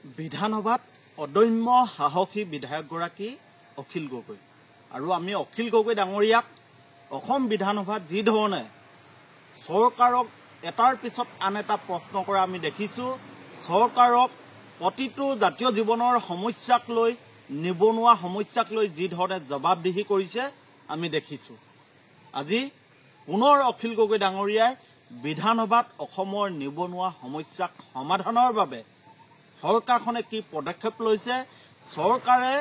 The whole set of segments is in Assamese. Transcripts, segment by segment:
বিধানসভাত অদম্য সাহসী বিধায়কগৰাকী অখিল গগৈ। আৰু আমি অখিল গগৈ ডাঙৰীয়াক অসম বিধানসভাত যি ধৰণে চৰকাৰক এটাৰ পিছত আন এটা প্ৰশ্ন কৰা আমি দেখিছোঁ, চৰকাৰক প্ৰতিটো জাতীয় জীৱনৰ সমস্যাক লৈ, নিবনুৱা সমস্যাক লৈ যি ধৰণে জবাবদিহি কৰিছে আমি দেখিছোঁ। আজি পুনৰ অখিল গগৈ ডাঙৰীয়াই বিধানসভাত অসমৰ নিবনুৱা সমস্যাক সমাধানৰ বাবে চৰকাৰখনে কি পদক্ষেপ লৈছে, চৰকাৰে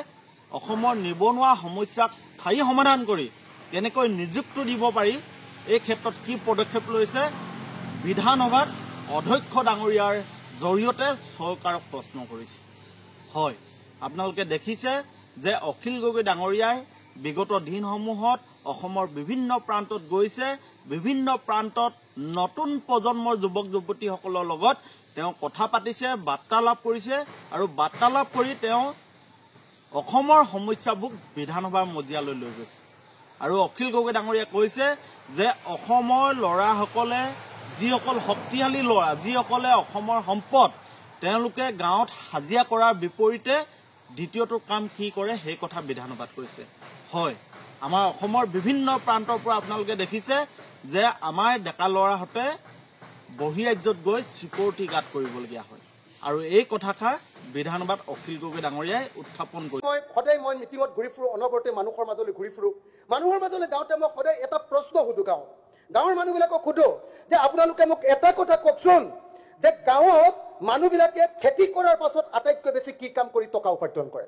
অসমৰ নিবনুৱা সমস্যাক স্থায়ী সমাধান কৰি কেনেকৈ নিযুক্তি দিব পাৰি এই ক্ষেত্ৰত কি পদক্ষেপ লৈছে বিধানসভাত অধ্যক্ষ ডাঙৰীয়াৰ জৰিয়তে চৰকাৰক প্ৰশ্ন কৰিছে। হয়, আপোনালোকে দেখিছে যে অখিল গগৈ ডাঙৰীয়াই বিগত দিনসমূহত অসমৰ বিভিন্ন প্ৰান্তত গৈছে, বিভিন্ন প্ৰান্তত নতুন প্ৰজন্মৰ যুৱক যুৱতীসকলৰ লগত তেওঁ কথা পাতিছে, বাৰ্তালাপ কৰিছে আৰু বাৰ্তালাপ কৰি তেওঁ অসমৰ সমস্যাবোৰ বিধানসভাৰ মজিয়ালৈ লৈ গৈছে। আৰু অখিল গগৈ ডাঙৰীয়াই কৈছে যে অসমৰ ল'ৰাসকলে, যিসকল শক্তিশালী ল'ৰা, যিসকলে অসমৰ সম্পদ, তেওঁলোকে গাঁৱত হাজিৰা কৰাৰ বিপৰীতে দ্বিতীয়টো কাম কি কৰে সেই কথা বিধানসভাত কৈছে। হয়, আমাৰ অসমৰ বিভিন্ন প্ৰান্তৰ পৰা আপোনালোকে দেখিছে যে আমাৰ ডেকা ল'ৰাহঁতে বহিৰাজ্যত গৈ চিকিউৰিটি গাৰ্ড কৰিবলগীয়া হয় আৰু এই কথাষাৰ বিধানসভাত অখিল গগৈ ডাঙৰীয়াই উত্থাপন কৰিছে। মই সদায় মিটিঙত ঘূৰি ফুৰোঁ, অনবৰতে মানুহৰ মাজলৈ ঘূৰি ফুৰোঁ। মানুহৰ মাজলৈ যাওঁতে মই সদায় এটা প্ৰশ্ন সোধোঁ, গাঁৱৰ মানুহবিলাকক সোধোঁ যে আপোনালোকে মোক এটা কথা কওকচোন যে গাঁৱত মানুহবিলাকে খেতি কৰাৰ পাছত আটাইতকৈ বেছি কি কাম কৰি টকা উপাৰ্জন কৰে?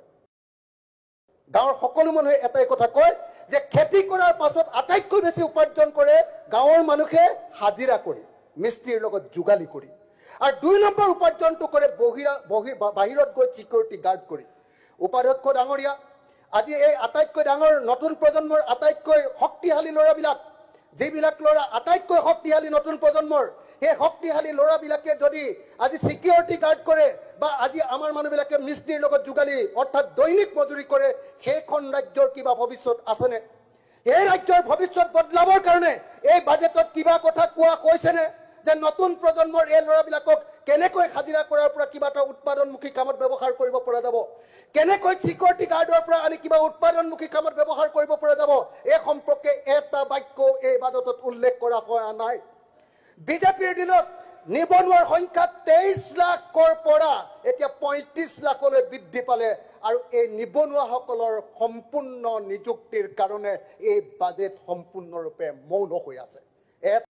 গাঁৱৰ সকলো মানুহে এটাই কথা কয় যে খেতি কৰাৰ পাছত আটাইতকৈ বেছি উপাৰ্জন কৰে গাঁৱৰ মানুহে হাজিৰা কৰি, মিস্ত্ৰীৰ লগত যোগালি কৰি, আৰু 2 নম্বৰ উপাৰ্জনটো কৰে বাহিৰত গৈ চিকিউৰিটি গাৰ্ড কৰি। উপাধ্যক্ষ ডাঙৰীয়া, আজি এই আটাইতকৈ ডাঙৰ নতুন প্ৰজন্মৰ আটাইতকৈ শক্তিশালী ল'ৰাবিলাক, যিবিলাক ল'ৰা আটাইতকৈ শক্তিশালী নতুন প্ৰজন্মৰ, সেই শক্তিশালী ল'ৰাবিলাকে যদি আজি চিকিউৰিটি গাৰ্ড কৰে বা আজি আমাৰ মানুহবিলাকে মিস্ত্ৰীৰ লগত যোগালি অৰ্থাৎ দৈনিক মজুৰি কৰে, সেইখন ৰাজ্যৰ কিবা ভৱিষ্যত আছেনে? এই ৰাজ্যৰ ভৱিষ্যত বদলাবৰ কাৰণে এই বাজেটত কিবা কথা কোৱা কৈছেনে যে নতুন প্ৰজন্মৰ এই ল'ৰাবিলাকক কেনেকৈ হাজিৰা কৰাৰ পৰা কিবা এটা উৎপাদনমুখী কামত ব্যৱহাৰ কৰিব পৰা যাব, কেনেকৈ চিকিউৰিটি গাৰ্ডৰ পৰা আনি কিবা উৎপাদনমুখী কামত ব্যৱহাৰ কৰিব পৰা যাব, এই সম্পৰ্কে এটা বাক্য এই বাজেটত উল্লেখ কৰা হোৱা নাই। বিজেপিৰ দিনত নিবনুৱাৰ সংখ্যা 23 লাখৰ পৰা এতিয়া 35 লাখলৈ বৃদ্ধি পালে আৰু এই নিবনুৱাসকলৰ সম্পূৰ্ণ নিযুক্তিৰ কাৰণে এই বাজেট সম্পূৰ্ণৰূপে মৌন হৈ আছে।